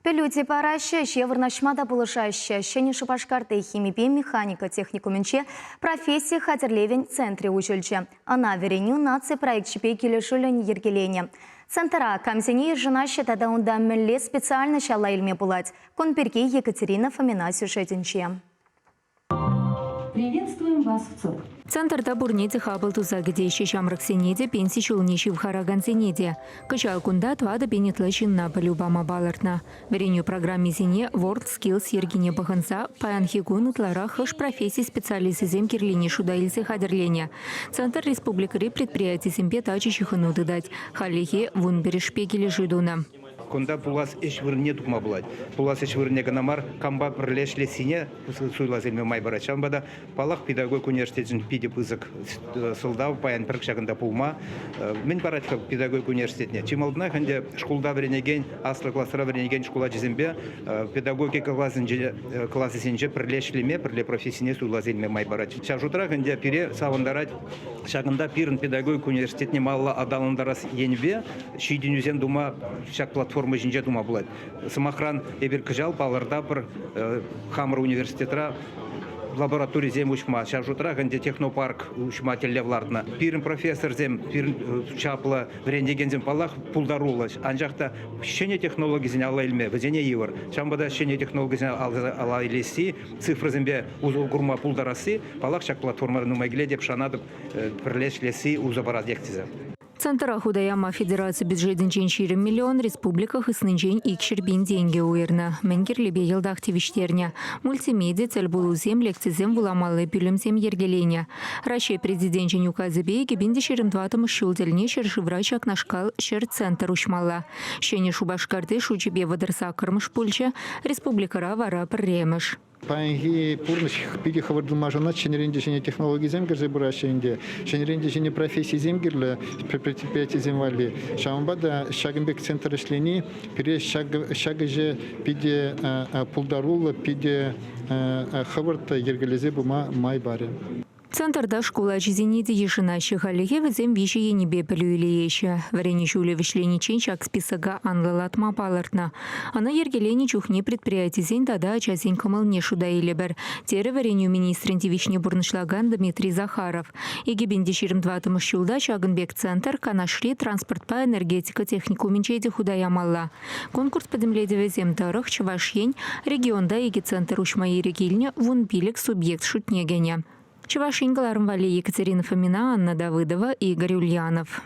Пӗлӳ те параҫҫӗ, ӗҫе вырнаҫма та пулӑшаҫҫӗ. Ҫӗнӗ Шупашкарти химипе механика техникумӗнче професси хатӗрлевӗн центрӗ уҫӑлчӗ. Ӑна Вӗренӳ наци проекчӗпе килӗшӳллӗн йӗркеленӗ. Центра камсене йышӑнаҫҫӗ тата унта мӗнле специальноҫ алла илме пулать? Кун пирки Екатерина Фомина сюжетӗнче. Приветствуем вас в ЦОП. Центрта пурне те хапӑл туса кӗтеҫҫӗ ҫамрӑксене те, пенси ҫулне ҫывхаракансене те. Кӑҫал кунта 4 пин ытла ҫынна пӗлӳ пама палӑртнӑ. Вӗренӳ программисене WorldSkills йӗркине пӑхӑнса паянхи кун ытларах хӑш професси специалисчӗсем кирлине шута илсе хатӗрленӗ. Центр республикӑри предприятисемпе тачӑ ҫыхӑну тытать. Хальлӗхе 11-шпе килӗшӳ тунӑ. Кунта пулас ӗҫ вырӑнне тупма пулать. Пулас ӗҫ вырӑнне кӑна мар, кампа пӗрле ӗҫлессине суйласа илме май парать. Ҫавӑнпа та, паллах, педагог университечӗн питӗ пысӑк сӑлтав паян пӗр ҫакӑнта пулма. Мӗн парать-ха педагог университетне? Чи малтанах ӗнтӗ шкулта вӗренекен, аслӑ класра вӗренекен шкул ачисемпе педагогика класӗнче, класӗсенче пӗрле ӗҫлеме, пӗрле профессине суйласа илме май парать. Ҫав шутрах ӗнтӗ пире савӑнтарать ҫакӑнта пирӗн педагогика университетне малалла аталантарас енӗпе ҫитӗнӳсем тума ҫак платформа ҫинче тума пулать. Сӑмахран, эпир кӑҫал палӑртатпӑр хамӑр университетра лабораторисем уҫма, ҫав шутрах ӗнтӗ технопарк уҫма тӗллев лартнӑ. Пирӗн профессорсем, пирӗн чаплӑ вӗрентекенсем, паллах, пултаруллӑ, анчах та ҫӗнӗ технологисене алла илме вӗсене йывӑр. Ҫавӑнпа та ҫӗнӗ технологисене алла илесси, цифрӑсемпе усӑ курма пултарасси, паллах, ҫак платформӑра нумай килет, эп шанатӑп, пӗрле ӗҫлесси усӑ паратех тесе. Центра хута яма федераци бюджетӗнчен 20 миллион, республика хыснинчен 200 пин тенкӗ уйӑрнӑ. Мӗн кирлипе йӑлтах тивӗҫтернӗ. Мультимеди, тӗлпулусем, лекцисем вуламалли пӳлӗмсем йӗркеленӗ. Раҫҫей Президенчӗн указӗпе 2024 ҫул тӗлне ҫӗршывра ҫакнашкал 100 центр уҫмалла. Ҫӗнӗ Шупашкарти шучӗпе 38-мӗш пулчӗ, республикӑра вара пӗрремӗш. Паянхи пурнӑҫ питӗ хӑвӑрт ылмашӑнать, ҫӗнӗрен те ҫӗнӗ технологисем кӗрсе пыраҫҫӗ ӗнтӗ, ҫӗнӗрен те ҫӗнӗ профессисем кирлӗ предприятисем валли. Ҫавӑнпа та ҫакӑн пек центр ӗҫлени пире ҫак ӗҫе питӗ пултаруллӑ, питӗ хӑвӑрт йӗркелесе пыма май парӗ. Центрта шкул ачисене те йышӑнаҫҫӗ. Хальлӗхе вӗсем виҫӗ енӗпе пӗлӳ илееҫҫӗ. Вӗренӳ ҫулӗ вӗҫлениччен ҫак списока анлӑлатма палӑртнӑ. Ӑна йӗркеленӗ чухне предприятисен тата ачасен кӑмӑлне шута илӗпӗр, терӗ вӗренӳ министрӗн тивӗҫне пурнӑҫлакан Дмитрий Захаров. 2024 ҫулта ҫакӑн пек центр Канашри транспортпа энергетика техникумӗнче те хута ямалла. Конкурс пӗтӗмлетӗвӗсем тӑрӑх Чӑваш Ен регионта икӗ центр уҫма ирӗк илнӗ 15 субъект шутне кӗнӗ. Чӑваш Ен кӑларӑм валли Екатерина Фомина, Анна Давыдова, Игорь Ульянов.